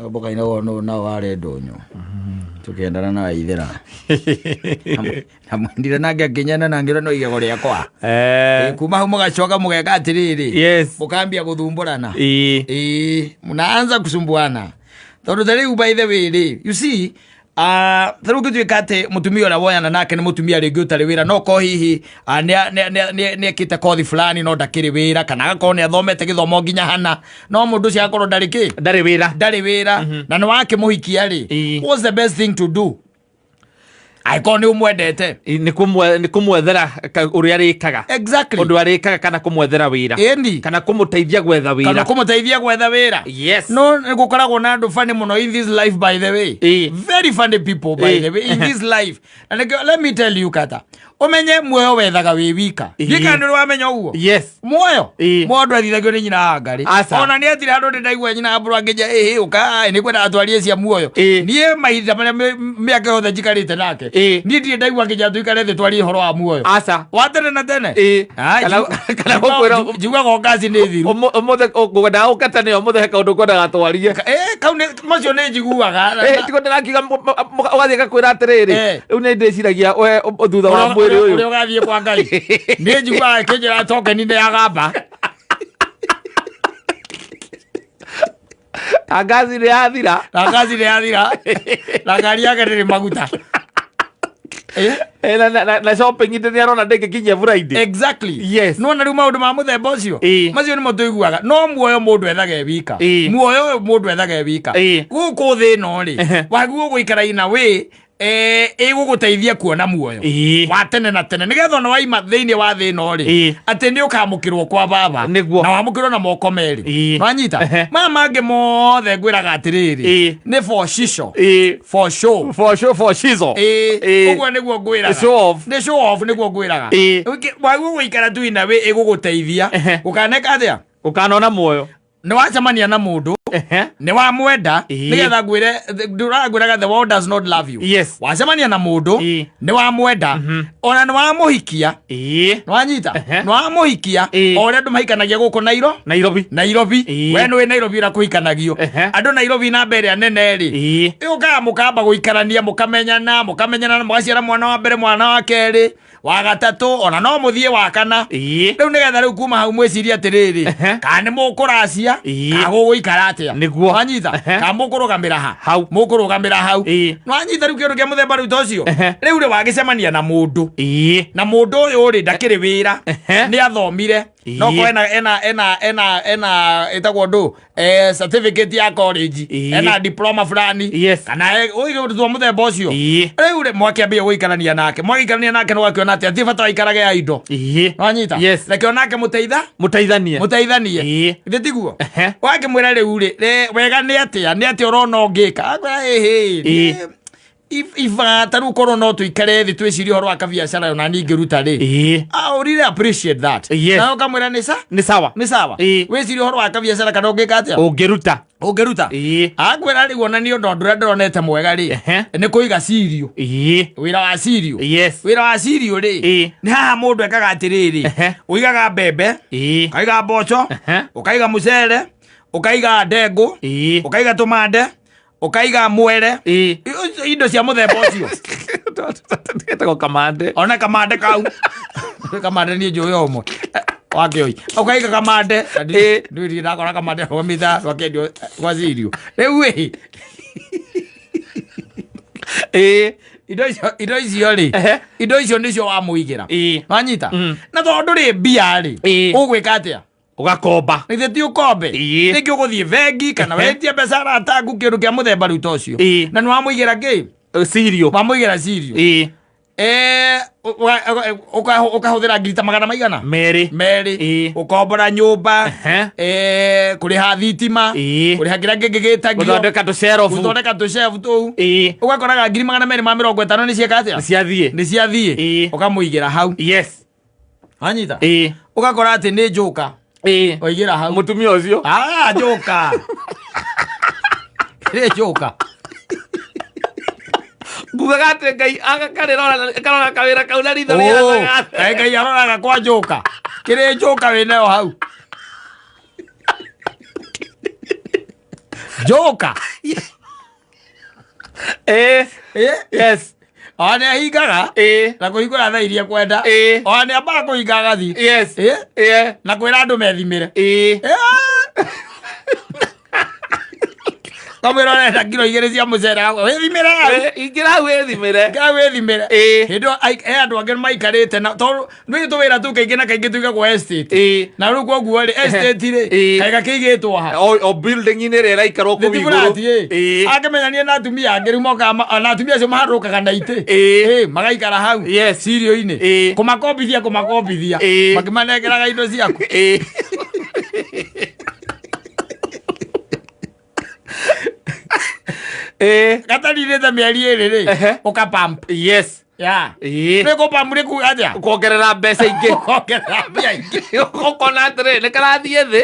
Mboka-inĩ wona nao warĩ ndũnyũ tũkĩendana na waithĩra namwendire nake akĩnyenda na ngĩra no igego rĩakwa. Kuma hau mũgacoka mũgeka atĩrĩrĩ, mũkambia gũthumbũrana. Ĩĩ, mnaanza kusumbuana tondũ ta rĩu, by the way rĩ, you see, ta rĩu ũngĩtuĩka atĩ mũtumia ũrĩa woyana nake nĩ mũtumia rĩngĩ ũtarĩ wĩra, no ko hihi nĩ ekĩte kothi fulani no ndakĩrĩ wĩra, kana agakorwo nĩ athomete gĩthomo nginya hana, no mũndũ ũcio agakorwo ndarĩ kĩ, ndarĩ wĩra. Ndarĩ wĩra na nĩ wakĩmũhikia rĩ, what's the best thing to do angĩkorwo nĩ ũmwendete? Nĩ kũmwethera ũrĩa arĩkaga, ũndũ arĩkaga, kana kũmwethera wĩra, kana kũmũteithia gwetha kana wĩra. Kũmũteithia gwetha wĩra. No nĩ gũkoragwo na andũ funny mũno in this life, by the way. Very funny people, by the way, in this life. Na nĩkĩo, let me tell you, kata ũmenye muoyo wethaga wĩ wika. Ndikana nĩ wamenya ũguo? Yes. Muoyo, muoyo ndwethithagio nĩ nyina wa ngarĩ. Aca. Ona nĩ atire handũ ndĩ ndaigua nyina wa mbũrũ angĩnja ĩhĩ ũka nĩ kwenda atwarie cia muoyo. Niĩ mahinda marĩa mĩaka yothe njikarĩte nake, niĩ ndirĩ ndaigua angĩnja tũikare thĩ twarie ũhoro wa muoyo Aca. wa tene na tene. Kana gũkwĩra- Njiguaga o ngaci nĩ thiru. Ũmũthĩ ngwendaga gũkata nĩyo ũmũthĩ he kaũndũ ngwendaga twarie. Kau nĩ macio nĩ njiguaga. Tiguo ndĩrakiuga, ũgathiĩ gakwĩra atĩrĩrĩ, rĩu nĩ ndĩciragia we thutha wa mwĩrĩ ũrĩa ũyũ. Ũgathiĩ kwa Ngai nĩ njiguaga ĩkĩnjĩra tokeni nĩ yagamba. Na ngaci nĩ yathira. Na ngaci nĩ yathira na ngari yake ndĩrĩ maguta. Na shopping ndĩ nĩ arona ndĩngĩkinyia Friday. Nona rĩu maũndũ ma mũthemba ũcio, macio nĩmo tũiguaga. No muoyo mũndũ ethaga e wika. Muoyo ũyũ mũndũ ethaga e wika. Gũkũ thĩ ĩno rĩ, wagĩrĩirwo gũikara ina wĩ ĩgũgũteithia kuona muoyo wa tene na tene, nĩgetha ona waima thĩinĩ wa thĩ ĩno rĩ, atĩ nĩ ũkamũkĩrwo kwa baba. Na wamũkĩrwo na moko merĩ. Wanyita? Maya mangĩ mothe ngwĩraga atĩrĩrĩ, nĩ for shisho, for show. For show, for shizo. Ũguo nĩguo ngwĩraga. Show off. Nĩ show off nĩguo ngwĩraga. Wagwo gũikara tu ina wĩ ĩgũgũteithia gũkaneka atĩa? Ũkanona muoyo. Nĩ wacemania na mũndũ, nĩ wamwenda, nĩgetha ngwĩre ndũrangwĩraga the world does not love you. Wacemania na mũndũ, nĩ wamwenda, ona nĩ wamũhikia. Nĩ wanyita? Nĩ wamũhikia, o ũrĩa andũ mahikanagia gũkũ Nairo Nairobi. Nairobi. We nĩ wĩ Nairobi ũrĩa kũhikanagio. Andũ Nairobi namba ĩrĩa nene rĩ, yũkaga mũkamba gũikarania, mũkamenyana, mũkamenyana na mũgaciara mwana wa mbere, mwana wa kerĩ, wa gatatũ, ona no mũthiĩ wa kana. Rĩu nĩgetha rĩu kuma hau mwĩcirie atĩrĩrĩ, kana nĩ mũkũracia, kana gũgũikara atĩa. Wanyita? Kana mũkũrũgamĩra ha? Hau. Mũkũrũgamĩra hau. Nwanyita rĩu kĩndũ kĩa mũthemba rĩu ta ũcio? Rĩu rĩ, wagĩcemania na mũndũ, na mũndũ ũyũ rĩ, ndakĩrĩ wĩra, nĩ athomire, no ko ena ĩtagwo ndũ, certificate ya college, ena diploma fulani, kana ũige ũndũ wa mũthemba ũcio. Rĩu rĩ, mwakĩambia gũikarania nake, mwagĩikarania nake nĩ wakĩona atĩ atirĩ bata waikarage ya indo. Nwanyita? Yes. Reke onake mũteitha Mũteithanie. Mũteithanie. Githĩ tiguo? Wakĩmwĩra rĩu rĩ, wega nĩ atĩa, nĩ atĩa ũrona ũngĩka? Akwĩra ĩhĩ, iba ta rĩu korwo no tũikare thĩ twĩcirie ũhoro wa kabiacara ona niĩ ingĩruta rĩ. I would really appreciate that. Nawe ũkamwĩra nĩ sa Nĩ sawa. Nĩ sawa. Wĩcirie ũhoro wa kabiacara kana ũngĩka atĩa, Ũngĩruta. Ũngĩruta. Akwĩra rĩu ona niĩ ũndũ ũrĩa ndĩronete mwega rĩ, nĩ kũiga cirio, wĩra wa cirio. Wĩra wa cirio rĩ, nĩ haha mũndũ ekaga atĩrĩrĩ, ũigaga mbembe, ũkaiga mboco, ũkaiga mũcere, ũkaiga ndengũ, ũkaiga tũmande, ũkaiga mwere, indo cia mũthemba ũcio. Getagwo kamande. Ona kamande kau, kamande niĩ njũĩ o ũmwe wakĩoi ũkaiga kamande. Ndũĩ ndakora kamande rwamitha rwakĩendio gwa cirio rĩu ĩ. Indo icio rĩ, indo icio nĩcio wamũigĩra. Wanyita? Na tondũ ndũrĩ mbia rĩ, ũgwĩka atĩa? Ũgakomba. Githĩ ti ũkombe? Rĩngĩ ũgũthiĩ bengi kana wetie mbeca arataku, kĩndũ kĩa mũthemba rĩu ta ũcio. Na nĩ wamũigĩra kĩ? Cirio. Wamũigĩra cirio. Ũkahũthĩra ngiri ta magana maigana? Merĩ. Merĩ. Ũkombora nyũmba, kũrĩha thitima, kũrĩha kĩrĩa kĩngĩ gĩtagio, Gũthondeka tũcerobu. Gũthondeka tũcebu tũu. Ũgakoraga ngiri 250 nĩ cieka atĩa? Ciathiĩ. Nĩ ciathiĩ. Ũkamũigĩra hau. Wanyita? Ũgakora atĩ nĩ njoka waigĩra hau. Mũtumia ũcio. Ah, njoka nĩ njoka. Ngugaga atĩ Ngai agakarĩrora, karora kawĩra kau na ritho Oh, rĩa kaĩ Ngai aroraga kwa njoka kĩrĩ njoka wĩ nayo hau. Joka. Eh. Eh? Yes. Ona nĩ ahingaga Eh. na kũhingũra thaa iria kwenda. Eh. Ona nĩ ambaga kũhinga agathiĩ. Yes. Eh? Eh. Na kwĩra andũ methimĩre. Eh. Kamwĩra ũrenda kiro igĩrĩ cia mũcere wĩthimĩre hau. Eh, ingĩra hau wĩthimĩre. Ingĩra wĩthimĩre. Eh. Hĩndĩ ĩyo he andũ angĩ maikarĩte na tondũ nĩ tũwĩra tũu kaingĩ na kaingĩ tũigagwo estate. Eh. Na rĩu koguo rĩ estate rĩ Eh. kaĩ gakĩigĩtwo ha. O building-inĩ ĩrĩa ĩraikarwo kũu Nĩ igũrũ. burati ĩ. Eh. Angĩmenyania na atumia angĩ rĩu mokaga na atumia acio maharũrũkaga na itĩ. Eh. Ĩ, magaikara hau. Yes. Cirio-inĩ. Eh. Kũmakombithia kũmakombithia. Eh. Makĩmanengeraga indo ciaku. Eh. Eh. Gatarirĩte mĩeri ĩrĩ rĩ. Ehe. Ũka pump. Yes. Yeah. Ĩĩ. Nĩ kũpamp nĩ kuga atĩa? Kuongerera mbeca ingĩ. Kuongerera mbia ingĩ. Ũkona atĩrĩ nĩ karathiĩ thĩ.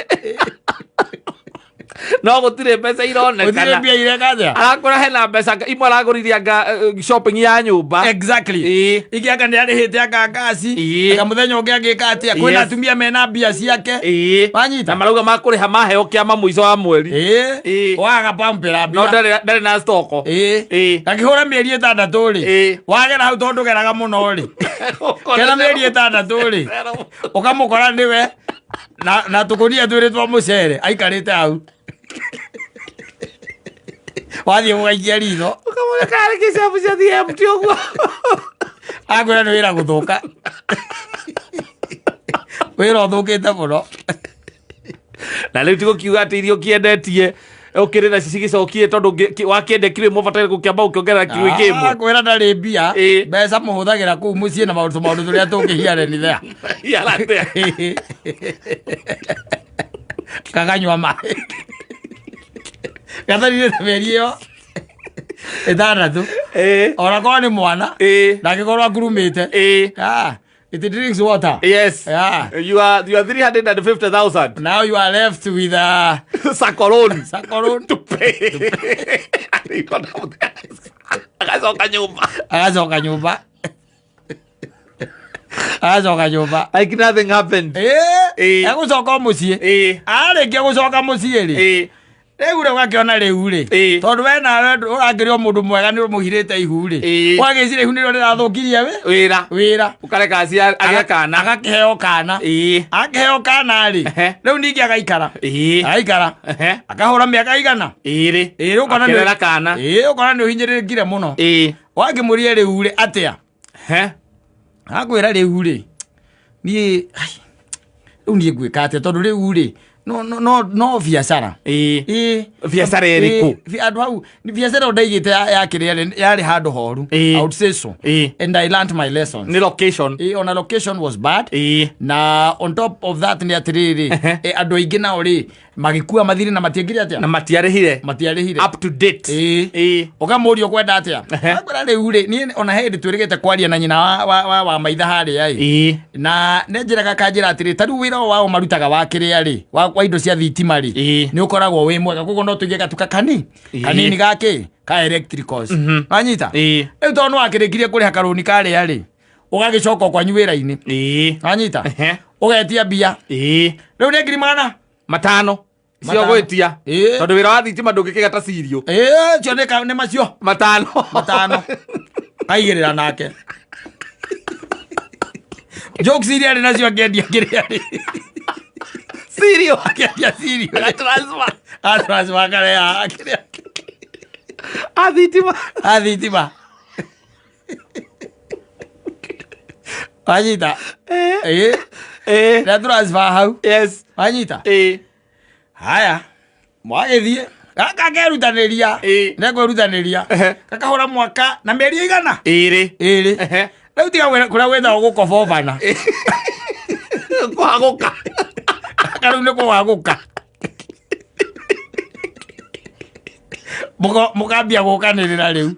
No gũtirĩ mbeca Gũtirĩ ironekana. mbia ireka atĩa? Arakora hena mbeca imwe aragũrire anga shopping ya nyũmba. Exactly. Ĩĩ. Ingĩ anga nĩ arĩhĩte anga ngasi. Ĩĩ. Anga mũthenya ũngĩ angĩka atĩa? Kwĩna Yes. atumia mena mbia ciake. Ĩĩ. Wanyita? Na marauga makũrĩha maheo kĩama mũico wa mweri. Ĩĩ. Ĩĩ. Wagapampĩra No mbia. ndarĩ na stoko. Ĩĩ. Ĩĩ. Gakĩhũra mĩeri ĩtandatũ rĩ. Ĩĩ. Wagera hau tondũ ndũgeraga mũno rĩ. Kera mĩeri ĩtandatũ rĩ. Ũkamũkora nĩwe na tũkũnia twĩrĩ twa mũcere aikarĩte hau. Wathiĩ gũgaikia ritho. Ũkamwona karĩ kĩcabu cia TMT ũguo. Akwĩra nĩ wĩra gũthũka. Wĩra ũthũkĩte mũno. Na rĩu tigũkiuga atĩ iria ũkĩendetie ũkĩrĩ nacio cigĩcokie tondũ wakĩendia kiro ĩmwe ũbataire gũkĩamba gũkĩongerera kiro ĩngĩ ĩmwe. Akwĩra ndarĩ mbia. Ĩĩ. Mbeca mũhũthagĩra kũu mũciĩ na maũndũ maũndũ tũrĩa tũngĩhiare nĩ there. Yaratea. Kaganyua maĩ. Gatharire mĩeri ĩyo ĩtandatũ. Ĩĩ. Ona korwo nĩ mwana. Ĩĩ. Na angĩkorwo akurumĩte. Ĩĩ. Ah, it drinks water. Yes. Yeah. You are 350,000. Now you are left with a Sakoroni. sakoroni. To pay. Agacoka nyũmba. Agacoka nyũmba. Agacoka nyũmba. Like nothing happened. Ĩĩ. Ĩĩ. Egũcoka o mũciĩ. Ĩĩ. Arĩkia gũcoka mũciĩ rĩ. Ĩĩ. Rĩu rĩ ũgakĩona rĩu rĩ. Ĩĩ. Tondũ we nawe ũrakĩrĩ o mũndũ mwega nĩ ũmũhirĩte ihu rĩ. Ĩĩ. Ũgagĩciria ihu nĩrĩo rĩrathũkirie wĩ. Wĩra. Wĩra. Ũkareka agĩe kana. Agakĩheo kana. Ĩĩ. Akĩheo kana rĩ. Ehe. Rĩu ningĩ agaikara. Ĩĩ. Agaikara. Ehe. Akahũra mĩaka igana. Ĩĩrĩ. Ĩĩ ũkona nĩ Akĩrera kana. Ĩĩ ũkona nĩ ũhinyĩrĩrĩkire mũno. Ĩĩ. Wakĩmũria rĩu rĩ atĩa? He. Akwĩra rĩu rĩ niĩ ai, rĩu niĩ ngwĩka atĩa tondũ rĩu rĩ no no no no biacara. Ĩĩ. Ĩĩ. Biacara ĩrĩkũ? Ĩĩ, andũ hau nĩ biacara ĩyo ndaigĩte ya kĩrĩa rĩ, yarĩ handũ horu. Ĩĩ. I would say so. Ĩĩ. And I learned my lessons. Nĩ location. Ĩĩ, ona location was bad. Ĩĩ. Na on top of that nĩ atĩrĩrĩ Ehe. andũ aingĩ nao rĩ magĩkua mathirĩ na matiekire atĩa? Na matiarĩhire. Matiarĩhire. Up to date. Ĩĩ. Ĩĩ. Ũkamũria ũkwenda atĩa? Ehe. Akwĩra rĩu rĩ niĩ ona he hĩndĩ twĩrĩgĩte kwaria na nyina wa maitha harĩa ĩ. Ĩĩ. Na nĩ njĩraga kanjĩra atĩrĩ ta rĩu wĩra ũyũ wao marutaga wa kĩrĩa rĩ wa indo cia thitima rĩ Ĩĩ. nĩ ũkoragwo wĩ mwega koguo no tũige gatuka kani Ĩĩ. kanini gakĩ ka electricals wanyita Ĩĩ. rĩu tondũ nĩ wakĩrĩkirie kũrĩha karũni karĩa rĩ ũgagĩcoka o kwanyu wĩra-inĩ Ĩĩ. wanyita Ehe. ũgetia mbia Ĩĩ. rĩu nĩ ngiri magana Matano. Cio Matano. gwĩtia. Ĩĩ. Tondũ wĩra wa thitima ndũngĩkĩga ta cirio. Ĩĩ, cio nĩ macio Matano. Matano. Kaigĩrĩra nake jokes iria arĩ nacio akĩendia kĩrĩa rĩ Cirio. Akĩendia cirio Agatransfer. Atransfer akareha kĩrĩa A thitima. A thitima wanyita. Ĩĩ. Ĩĩ. Ĩĩ. Rĩa transfer hau. Yes. Wanyita. Ĩĩ. Haya mwagĩthiĩ gaka kerutanĩria. Ĩĩ. Nekwĩrutanĩria. Ehe. Gakahũra mwaka na mĩeri igana Ĩĩrĩ. ĩrĩ. Ehe. Rĩu tiga kũrĩa gwĩtagwo gũkobobana. Kũhagũka. Gaka rĩu nĩ kũhagũka Mũkambia gũkanĩrĩra rĩu.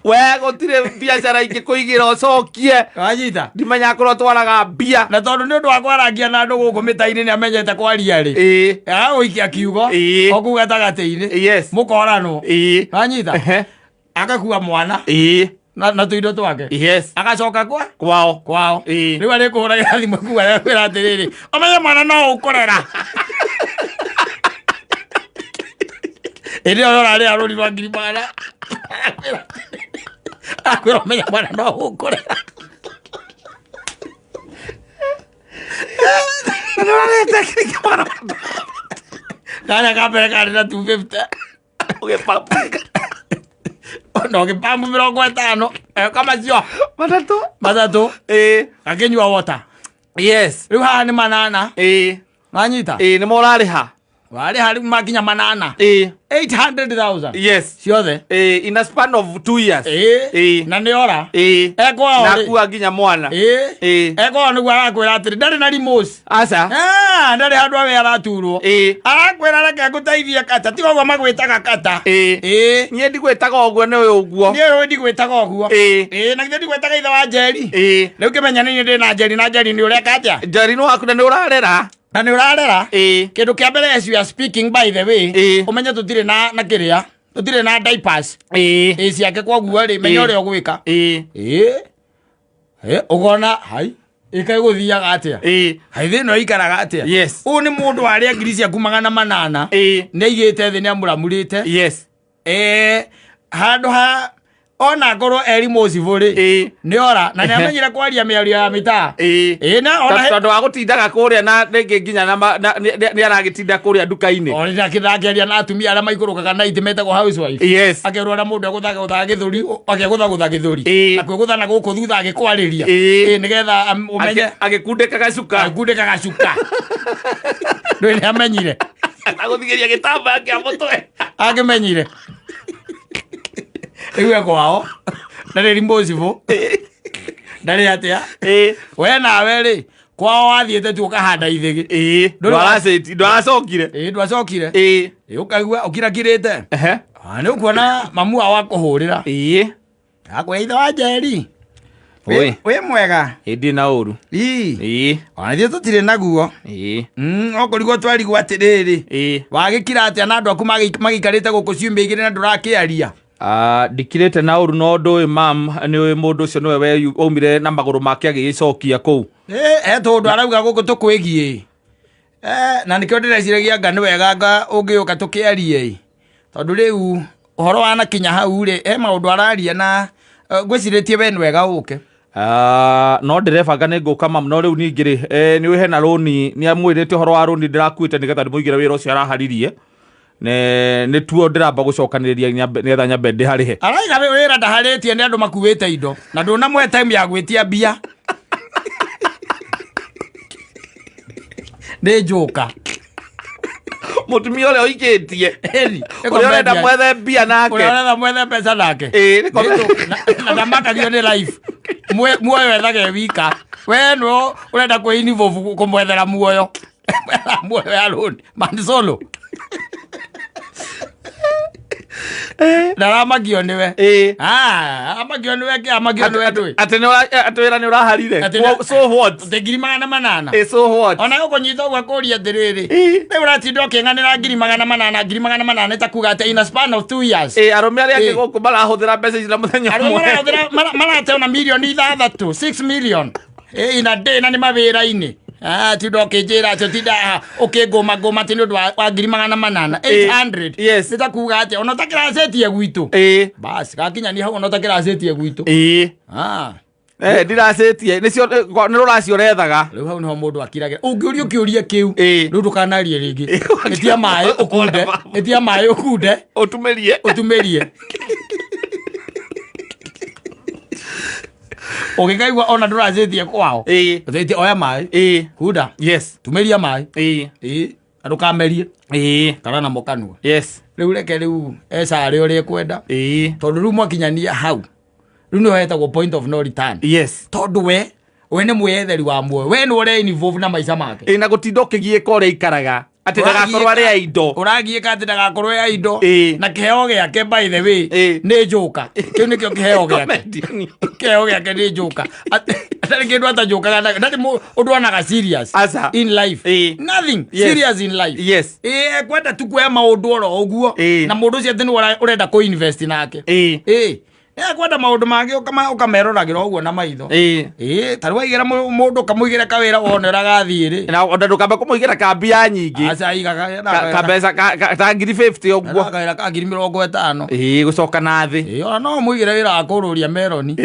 We gũtirĩ biacara ingĩkũigĩra ũcokie. Wanyita. Ndimenya kũrĩa ũtwaraga mbia. Na tondũ nĩ ũndũ wa kwarangia na andũ gũkũ mĩta-inĩ nĩ amenyete kwaria rĩ. Ĩĩ. Agagũikia kiugo. Ĩĩ. O kũu gatagatĩ-inĩ. Yes. Mũkoranwo. Ĩĩ. Wanyita. Ehe. Agakua mwana. Ĩĩ. Na tũindo twake. Yes. Agacoka kwa Kwao. Kwao. Ĩĩ. Rĩu arĩkũhũragĩra thimũ kuga kwĩra atĩrĩrĩ ũmenye mwana no ũkũrera. Ĩndĩ ĩyo ũrarĩha rũni rwa ngiri magana akwĩra ũmenya mwana no ũkũrera. Na nĩ ũrarĩhĩte ciringi 300. Karĩa ka mbere karĩ na 250. Ũgĩpampa. Na ũgĩpambu 50. Eka macio 3. 3. Ĩĩ. Akĩnyua water. Yes. Rĩu haha nĩ 8. Ĩĩ. Wanyita? Ĩĩ nĩ mo ũrarĩha. Warĩha rĩu makinya 8. Ĩĩ. 800,000. Yes. Ciothe. Ĩĩ in a span of 2 years. Ĩĩ. Ĩĩ. Na nĩ ora. Ĩĩ. Ekwao Na rĩ. akua nginya mwana. Ĩĩ. Ĩĩ. Ekwao nĩguo arakwĩra atĩrĩ ndarĩ na remorse. Aca. Ah, ndarĩ handũ awe araturwo. Ĩĩ. Arakwĩra reke ngũteithie kata tiga ũguo magwĩtaga kata. Ĩĩ. Ĩĩ. Niĩ ndigwĩtaga ũguo nĩ ũyũ ũguo. Niĩ ũyũ ndigwĩtaga ũguo. Ĩĩ. Ĩĩ na githĩ ndigwĩtaga ithe wa Njeri. Ĩĩ. Rĩu kĩmenya nĩ niĩ ndĩ na Njeri na Njeri nĩ ũreka atĩa? Njeri nĩ waku na nĩ ũrarera. Na nĩ ũrarera. Ĩĩ. Kĩndũ kĩa mbere as you are speaking by the way. Ĩĩ. Ũmenye tũtirĩ na kĩrĩa. Tũtirĩ na diapers. Ĩĩ. Ĩĩ ciake koguo rĩ menya Ĩĩ. ũrĩa ũgwĩka. Ĩĩ. Ĩĩ. Ĩ, ũkona hai ĩkaĩ gũthiaga atĩa? Ĩĩ. Hai thĩ ĩno ĩikaraga atĩa? Yes. Ũyũ nĩ mũndũ warĩa ngiri ciaku 800. Ĩĩ. Nĩ aigĩte thĩ nĩ amũramurĩte. Yes. Ĩĩ, handũ ha ona ngorwo eri mũcibũ rĩ Ĩĩ. nĩ ora na nĩ amenyire kwaria mĩario ya mĩtaa. Ĩĩ. Ĩĩ na ona Tondũ wa gũtindaga kũrĩa na rĩngĩ nginya na ma- na- nĩ nĩ aragĩtinda kũrĩa nduka-inĩ. ona akĩthakeria na atumia arĩa maikũrũkaga na itĩ metagwo housewife. Yes. Akerwo ũrĩa mũndũ egũthagũthaga gĩthũri akegũthagũtha gĩthũri. Ĩĩ. Na kwĩgũtha na gũkũ thutha agĩkwarĩria. Ĩĩ. Ĩĩ nĩgetha ũmenye Agĩkundĩka gacuka. akundĩka gacuka. Ndũĩ nĩ amenyire. Agũthigĩria gĩtambaya kĩa mũtwe. Akĩmenyire. Rĩu e kwao. Ndarĩ responsible. Ndarĩ atĩa. Ĩĩ. We nawe rĩ kwao wathiĩte tu ũkahanda ithĩgĩ. Ĩĩ. Ndũrĩ Ndwaracokire. Ĩĩ ndwacokire. Ĩĩ. Ĩĩ ũkaigua ũkirakirĩte. Ehe. Ah, nĩ ũkuona mamu wao akũhũrĩra. Ĩĩ. Akwĩra ithe wa Njeri. Oi. Wĩ mwega. Ĩĩ ndirĩ na ũru. Ii. Ĩĩ. Ona ithuĩ tũtirĩ naguo. Ĩĩ. Okũrigwo twarigwo atĩrĩrĩ. Ĩĩ. Wagĩkira atĩa na andũ aku magĩikarĩte gũkũ ciumia igĩrĩ na ndũrakĩaria? Ah, ndikirĩte na ũru no ndũĩ mam nĩ ũĩ mũndũ ũcio nĩwe waumire na magũrũ make agĩgĩcokia kũu. Ĩ, he tũndũ arauga gũkũ tũkwĩgiĩ. Na nĩkĩo ndĩreciragia anga nĩ wega anga ũngĩũka tũkĩarie ĩ. Tondũ rĩu ũhoro wanakinya hau rĩ, he maũndũ araria na ngwĩcirĩtie we nĩ wega ũke. Ah, no ndĩrebanga nĩ ngũka mam no rĩu ningĩ rĩ eh, nĩ ũĩ hena rũni nĩ amwĩrĩte ũhoro wa rũni ndĩrakuĩte nĩgetha ndĩmũigĩre wĩra ũcio araharirie nĩ tuo ndĩramba gũcokanĩrĩria nĩgetha nyambe ndĩharĩhe. Araiga wĩra ndaharĩtie nĩ andũ makuĩte indo na ndũnamũhe time ya gwĩtia mbia. Nĩ njoka. Mũtumia ũrĩa ũikĩtie. Ĩni, Ũrĩa ũrenda mwethe mbia nake. Ũrĩa ũrenda mwethe mbeca nake. Ĩĩ, nĩ Nĩ njoka. Na ndamakagio nĩ life. Muoyo ethage wika. We nĩwe ũrenda kwĩ involve kũmwethera muoyo. Muoyo ya loan. Man solo. Ndaramakio nĩwe. Ĩĩ. Ah, amakio nĩwe kĩ amakio nĩwe ndũĩ. Atĩ nĩ atĩ wĩra nĩ ũraharire. Atĩ nĩ- So what? Atĩ 800,000. Ĩ, so what? Ona gũkũnyita ũguo akũria atĩrĩrĩ. Ĩĩ. Rĩu ũratinda ũkĩng'anĩra 800,000 800,000 ta kuga atĩ in a span of 2 years. Ĩ, arũme arĩa angĩ Ĩĩ. gũkũ marahũthĩra mbeca ici na mũthenya Arũme ũmwe. marahũthĩra marate ona mirioni 6, 6 million. Ĩ, in a day na nĩ mawĩra-inĩ. Ah, tinda ũkĩnjĩra atĩ ũtinda haha ũkĩngũma ngũma atĩ nĩ ũndũ wa 800,000. 800. Yes. Nĩ ta kuga atĩ ona ũtakĩracĩtie gwitũ. Ĩĩ. Bas, gakinya nĩ hau ona ũtakĩracĩtie gwitũ. Ĩĩ. Ah. Eh, ndiracĩtie nĩcio nĩ rũracio ũrethaga. Rĩu hau nĩho mũndũ akiragĩra. Ũngĩũrio kĩũria kĩu, Ĩĩ. rĩu ndũkanarie rĩngĩ. Ĩtia maĩ ũkunde, ĩtia maĩ ũkunde, Ũtumĩrie. ũtumĩrie. Ũngĩkaigua ona ndũracĩtie kwao. Ĩĩ. Ũtĩtie oya maĩ. Ĩĩ. Kunda. Yes. Tumĩria maĩ. Ĩĩ. Ĩĩ. Na ndũkamerie. Ĩĩ. Kana namo kanua. Yes. Rĩu reke rĩu ecarĩ ũrĩa ekwenda. Ĩĩ. Tondũ rĩu mwakinyania hau. Rĩu nĩho hetagwo point of no return. Yes. Tondũ we nĩ mwĩyetheri wa muoyo. We nĩ ũre involve na maica make. Ĩĩ na gũtinda ũkĩgiĩka ũrĩa aikaraga. Atĩ ndagakorwo arĩ a indo. Ũragiĩka atĩ ndagakorwo a indo. Ĩĩ. Na kĩheo gĩake by the way Ĩĩ. nĩ njoka. Kĩu nĩkĩo kĩheo gĩake. Comedian. Kĩheo gĩake nĩ njoka. Ndarĩ kĩndũ atanjũkaga nakĩo. Ndarĩ ũndũ onaga serious Aca. in life. Ĩĩ. Nothing Yes. serious in life. Yes. Ĩĩ ekwenda tu kuoya maũndũ oro ũguo. Ĩĩ. Na mũndũ ũcio atĩ nĩwe ũrenda kũ invest nake. Ĩĩ. Ĩĩ. Nĩ akwenda maũndũ mangĩ ũkameroragĩra ũguo na maitho. Ĩĩ. Ĩĩ, ta rĩu waigĩra mũndũ ũkamũigĩra kawĩra wone ũrĩa gathiĩ rĩ. Na ona ndũkambe kũmũigĩra kambia nyingĩ. Aca igaga Kambeca ta ngiri 50 ũguo. kawĩra ka 50,000. Ĩĩ, gũcoka na thĩ. Ĩĩ, ona no ũmũigĩre wĩra wa kũrũria meroni.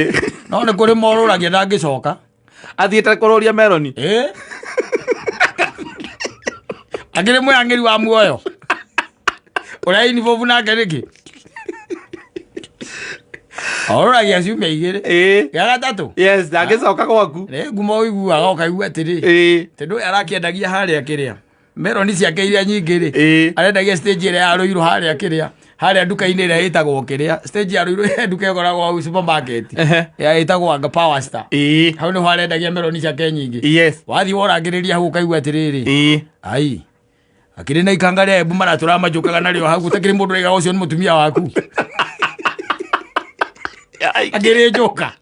No nĩ kũrĩ morũragia ndangĩcoka. Athiĩte kũrũria meroni. Ĩĩ. Akĩrĩ mwĩang'ĩri wa muoyo. Ũrĩa involve nake nĩkĩ? Orũragia ciumia igĩrĩ. Ĩĩ. Gĩa gatatũ. Yes, ndangĩcoka gwaku. Nĩ ngumo ũiguaga ũkaigua atĩrĩ. Ĩĩ. Tondũ ũyũ arakĩendagia harĩa kĩrĩa. Meroni ciake iria nyingĩ rĩ. Ĩĩ. Arendagia stage ĩrĩa ya Rũirũ harĩa kĩrĩa. Harĩa nduka-inĩ ĩrĩa ĩtagwo kĩrĩa. Stage ya Rũirũ he nduka ĩkoragwo hau supermarket. Ehe. Ya ĩtagwo anga Power Star. Ĩĩ. Hau nĩho arendagia meroni ciake nyingĩ. Yes. Wathiĩ worangĩrĩria hau ũkaigua atĩrĩrĩ. Ĩĩ. Ai. Akĩrĩ na ikanga rĩa Embu maratũra manjũkaga narĩo hau gũtakĩrĩ mũndũ ũraiga ũcio nĩ mũtumia waku. Akĩrĩ njoka.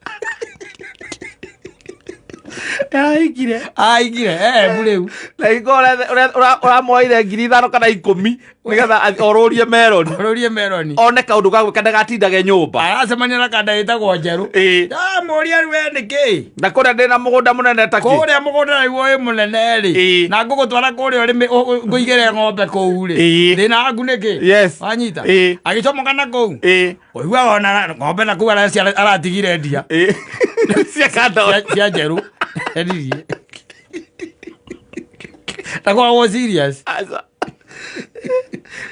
Aigire. Aigire Embu rĩu. Na hingo ũramwoire 5,000 kana 10 nĩgetha orũrie meroni. Orũrie meroni. One kaũndũ ga gwĩka ndagatindage nyũmba. Aracemania na kanda ĩtagwo njerũ. Ĩĩ. Ndamũria rĩu we nĩkĩ? Na kũrĩa ndĩna mũgũnda mũnene ta kĩ? Kũrĩa mũgũnda naguo wĩ mũnene rĩ. Ĩĩ. Na ngũgũtwara kũrĩa ũrĩme ngũigĩre ng'ombe kũu rĩ. Ĩĩ. Thĩna waku nĩkĩ? Yes. Wanyita? Ĩĩ. Agĩcomoka na kũu. Ĩĩ. Ũiguaga ona ng'ombe na kũu aratigire ndia. Ĩĩ. Cia kanda. Cia njerũ. Endirie. Takoragwo serious. Aca.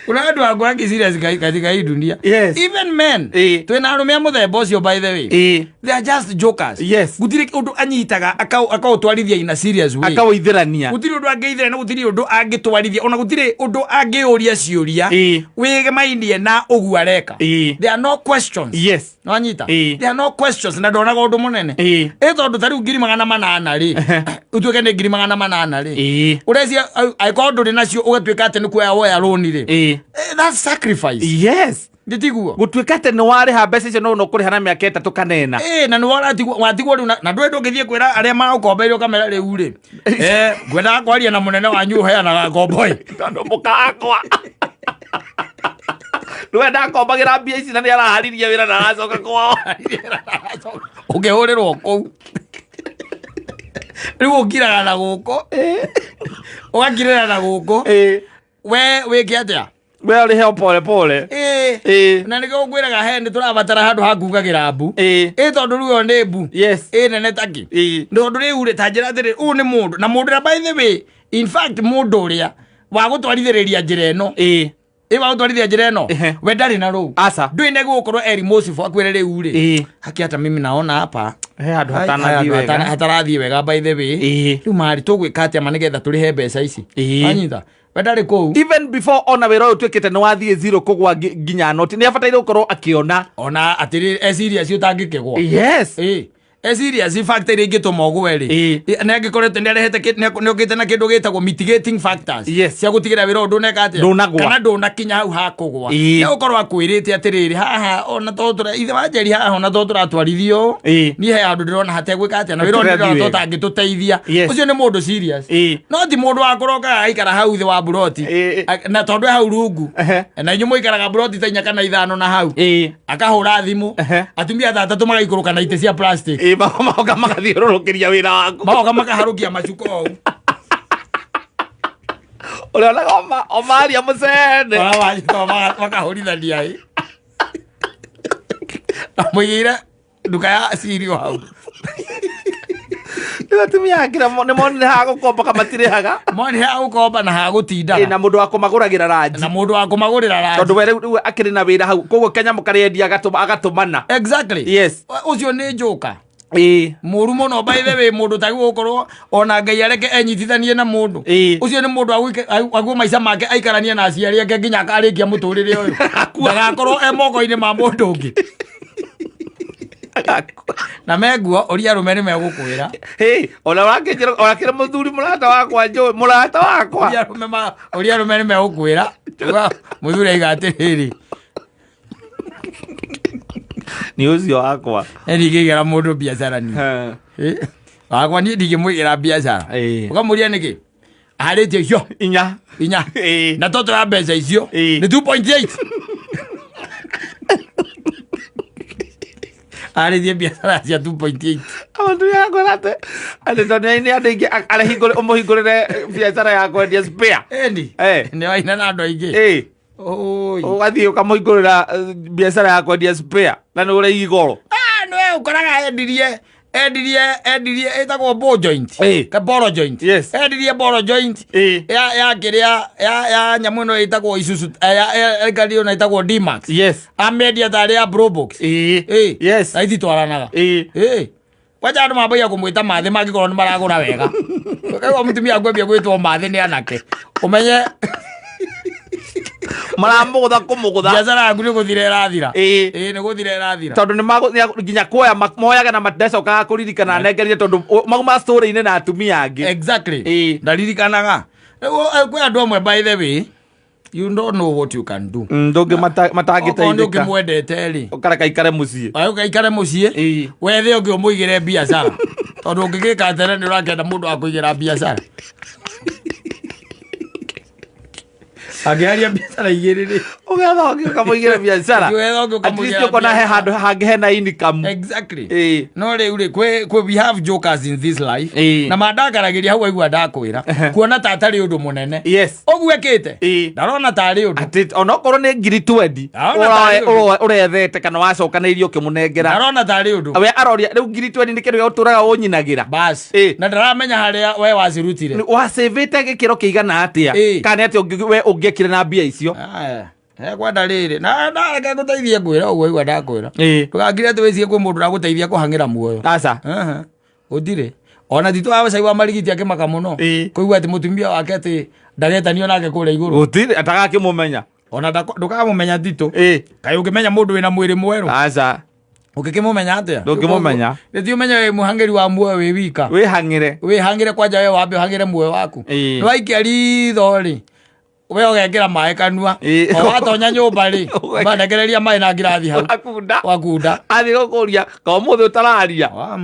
Kuna andũ akwa angĩ serious katika hii dunia. Yes. Even men. Ĩĩ. Twĩna arũme a mũthemba ũcio by the way. Ĩĩ. They are just jokers. Yes. Gũtirĩ ũndũ anyitaga akaũtwarithia in a serious way. Akaũithĩrania. Gũtirĩ ũndũ angĩithĩra na gũtirĩ ũndũ angĩtwarithia ona gũtirĩ ũndũ angĩũria ciũria. Ĩĩ. Wĩgemainie na ũguo areka. Ĩĩ. There are no questions. Yes. Nwanyita? Ĩĩ. There are no questions na ndonaga ũndũ mũnene. Ĩĩ. Ĩ tondũ ta rĩu 800,000 rĩ, ũtuĩke nĩ 800,000 rĩ. Ĩĩ. Ũrecia angĩkorwo ndũrĩ nacio ũgatuĩka atĩ nĩ kuoya woya rũni rĩ. Ĩĩ. That's sacrifice. Yes. Nĩ tiguo? Gũtuĩka atĩ nĩ warĩha mbeca icio no ũkũrĩha na mĩaka 3 kana 4. Ĩĩ, na nĩ watigwo watigwo rĩu na ndũĩ ndũngĩthiĩ kwĩra arĩa magũkombeire ũkamera rĩu rĩ. Ngwendaga kwaria na mũnene wanyu ũheanaga ngombo ĩ. Tondũ mũka wakwa. Nĩwe ndakombagĩra mbia ici na nĩ araharirie wĩra na aracoka kwao. Ũngĩhũrĩrwo kũu. Rĩu ũkiraga na gũkũ. Ũgakirĩra na gũkũ. Ĩĩ. We wĩke atĩa? We ũrĩhe o pole pole. Ĩĩ. Ĩĩ. Na nĩkĩo ngwĩraga he nĩ tũrabatara handũ ha kugagĩra mbu. Ĩĩ. Ĩĩ tondũ rĩu ĩyo nĩ mbu. Yes. Ĩ nene takĩ. Ĩĩ. Tondũ rĩu rĩ ta njĩra atĩrĩ ũyũ nĩ mũndũ na mũndũ ũrĩa by the way in fact mũndũ ũrĩa wa gũtwarithĩrĩria njĩra ĩno. Ĩĩ. Ĩ wa gũtwarithia njĩra ĩno. Ehe. We ndarĩ na rũu. Aca. Ndũĩ nĩ gũkorwo eri mũcibũ akwĩre rĩu rĩ. Ĩĩ. Haki hata mimi naona hapa. He handũ Hai, hatanathiĩ handũ wega. hatarathiĩ wega by the way. Ĩĩ. Rĩu marĩ tũgwĩka atĩa ma nĩgetha tũrĩhe mbeca ici. Ĩĩ. Wanyita? We ndarĩ kũu. Even before ona wĩra ũyũ ũtuĩkĩte nĩ wathiĩ zero kũgwa nginya noti nĩ abataire gũkorwo akĩona. Ona atĩrĩ e serious ũtangĩkĩgwa. Yes. Ĩĩ. E serious in fact ĩrĩa ĩngĩtũma ũgwe rĩ. Ĩĩ. Nĩ angĩkoretwo nĩ arehete nĩ okĩte na kĩndũ gĩtagwo mitigating factors. Yes. Cia gũtigĩrĩra wĩra ũyũ ndũneka atĩa? Ndũnagwa. Kana ndũnakinya hau ha kũgwa. Ĩĩ. Nĩ gũkorwo akwĩrĩte atĩrĩrĩ haha ona to tũra ithe wa Njeri haha ona to tũratwarithio. Ĩĩ. Niĩ he handũ ndĩrona hategwĩka atĩa na wĩra ũyũ Hatirĩa ndĩrona wega. tũtangĩtũteithia. Yes. Ũcio nĩ mũndũ serious. Ĩĩ. No ti mũndũ wa kũroka aikara hau thĩ wa buroti. Ĩĩ. Na tondũ e hau rungu. Ehe. Na inyuĩ mũikaraga buroti ta 4 kana 5 na hau. Ĩĩ. Akahũra thimũ. Ehe. Atumia ta atatũ magaikũrũka na itĩ cia plastic. Ĩĩ, magoka magathiũrũrũkĩria wĩra waku. Magoka makaharũkia macuka ũũ. Ũrĩonaga omaria mũcene. Marawanyita makahũrithania ĩ. Na mũigĩire nduka ya cirio hau. Rĩu atumia akĩra nĩ monire ha gũkomba kama matirĩhaga. Monire ha gũkomba na ha gũtindaga. Ĩ, na mũndũ wa kũmagũragĩra ranji. Na mũndũ wa kũmagũrĩra ranji. Tondũ we rĩu akĩrĩ na wĩra hau koguo kanyamũ karĩa endia agatũmana. Exactly. Yes. Ũcio nĩ njoka. Ĩĩ. Mũru mũno by the way mũndũ tagĩrĩirwo gũkorwo ona Ngai areke enyitithanie na mũndũ. Ĩĩ. Ũcio nĩ mũndũ aguo maica make aikaranie na aciari ake nginya akarĩkia mũtũrĩre ũyũ. Ndagakorwo e moko-inĩ ma mũndũ ũngĩ. Na menguo ũria arũme nĩ megũkwĩra. Hey, ona ũrakĩnjĩra ona kĩrĩ mũthuri mũrata wakwa njũĩ mũrata wakwa. Ũria arũme ũria arũme nĩ megũkwĩra. Mũthuri aiga atĩrĩrĩ. Nĩ ũcio wakwa. Nĩ ndingĩigĩra mũndũ biacara niĩ. Wakwa niĩ ndingĩmũigĩra biacara. Ũkamũria nĩkĩ? Aharĩtie icio. 4. 4. Ĩĩ. Na toto ya mbeca icio Ĩĩ. nĩ 2.8. Arĩtie biacara cia 2.8. Mũtumia akwĩra atĩ atĩ tondũ nĩ andũ aingĩ arehingũre ũmũhingũrĩre biacara ya kwendia spare. Ĩni. Eh. Nĩ waina na andũ aingĩ. Ĩĩ. Oi. Ũgathiĩ ũkamũhingũrĩra biacara ya kwendia spare na nĩ ũrĩ igoro. Ah, nĩwe ũkoraga endirie endirie endirie ĩtagwo ball joint. Ĩĩ. Ka ball joint. Yes. Endirie ball joint. Ĩĩ. Ya ya kĩrĩa ya ya nyamũ ĩno ĩtagwo Isuzu eh, ya ya ngari ĩno ĩtagwo D-Max. Yes. Amendia tarĩ ya Probox. Ĩĩ. Ĩĩ. Yes. Na ititwaranaga. Ĩĩ. Ĩĩ. Kwanja andũ mambagia kũmwĩta mathĩ mangĩkorwo nĩ maragũra wega. Ũkaigua mũtumia akwambia gwĩtwo mathĩ nĩ anake. Ũmenye Maramũgũtha kũmũgũtha. biacara yaku nĩ gũthira ĩrathira. Ĩĩ. Ĩĩ nĩ gũthira ĩrathira. Tondũ nĩ nginya kuoya moyaga na maticokaga kũririkana anengerire tondũ mauma story-inĩ na atumia angĩ. Exactly. Ĩĩ. Ndaririkanaga. Rĩu kwĩ andũ amwe by the way, you don't know what you can do. Ndũngĩ Okorwo nĩ matangĩteithĩka. ũkĩmwendete rĩ, Ũkareka aikare mũciĩ. ũka ikare mũciĩ Ĩĩ. wethe ũngĩ ũmũigĩre biacara tondũ ũngĩgĩka tene nĩ ũrakenda mũndũ wa kũigĩra biacara angĩaria biacara igĩrĩ rĩ Ũgetha ũngĩ ũkamũigĩra biacara. Ũgetha ũngĩ At least ũkamũigĩra ũkona he biacara. handũ hangĩ hena income. Exactly. Ĩĩ. No rĩu rĩ kwĩ kwĩ we have jokers in this life. Ĩĩ. Na mandakaragĩria hau aigua ndakwĩra kuona ta atarĩ ũndũ mũnene. Yes. Ũguo ekĩte. Ĩĩ. Ndarona tarĩ ũndũ. Atĩ onokorwo nĩ ngiri twendi Arona tarĩ ũndũ. ũrethete kana wacokanĩirie ũkĩmũnengera. Ndarona tarĩ ũndũ. We aroria rĩu ngiri twendi nĩ kĩndũ gĩa gũtũraga ũnyinagĩra. Bas. Ĩĩ. Na ndaramenya harĩa we wacirutire. Wacĩvĩte gĩkĩro kĩigana atĩa Ĩĩ. kana nĩ atĩa we ũngĩekire na mbia icio. Aya. Ekwenda rĩrĩ. Na na reke ngũteithie ngwĩra ũguo aigua ndakwĩra. Ĩĩ. Ndũgakire atĩ wĩcirie kwĩ mũndũ ũragũteithia kũhang'ĩra muoyo. Aca. Aha. Gũtirĩ. Ona Tito wa Gacai wa Marigiti akĩmaka mũno. Ĩĩ. Kũigua atĩ mũtumia wake atĩ ndagetanio nake kũrĩa igũrũ. Gũtirĩ atagakĩmũmenya. Ona ndũkamũmenya Tito. Ĩĩ. Kaĩ ũngĩmenya mũndũ wĩna mwĩrĩ mwerũ. Aca. Ũngĩkĩmũmenya atĩa? Ndũngĩmũmenya. Nĩ ũmenye wĩ mũhang'ĩri wa muoyo wĩ wika. Wĩhang'ĩre. Wĩhang'ĩre kwanja we wambe ũhang'ĩre muoyo waku. Ĩĩ. Nĩ waikia ritho rĩ we ũgekĩra maĩ kanua. Ĩĩ. O watonya nyũmba rĩ manekereria maĩ na ngirathi hau. Wakunda. Wakunda. Athiĩ gũkũria ka ũmũthĩ ũtararia. Wa,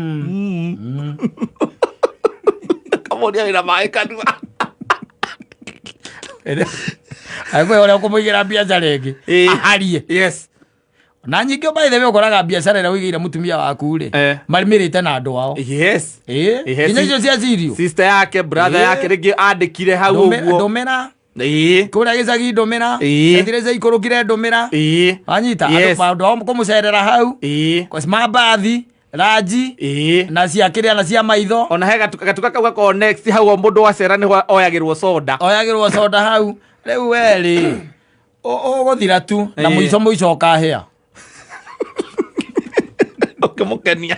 Kamũria wĩna maĩ kanua. Agwe ũrĩa ũkũmũigĩra biacara ĩngĩ. Ĩĩ. Aharie. Yes. Na nyingĩ by the way ũkoraga biacara ĩrĩa ũigĩire mũtumia waku rĩ Eh. marĩmĩrĩte na andũ ao. Yes. Ĩĩ. Yes. Nginya icio cia cirio. Sister yake brother Ĩĩ. yake rĩngĩ andĩkire hau ũguo. Ndũmĩra. Ĩĩ. Kũrĩa gĩcagi ndũmĩra. Ĩĩ. Ethire ciaikũrũkire ndũmĩra. Ĩĩ. Wanyita Yes. andũ ao kũmũcerera hau. Ĩĩ. Mambathi, ranji Ĩĩ. na cia kĩrĩa na cia maitho. Ona he gatuka gatuka kau gakoragwo next hau o mũndũ wacera nĩho oyagĩrwo soda. Oyagĩrwo soda hau. Rĩu we rĩ ũgũthira tu na Ĩĩ. mũico mũico ũkahĩa. Ũkĩmũkenia.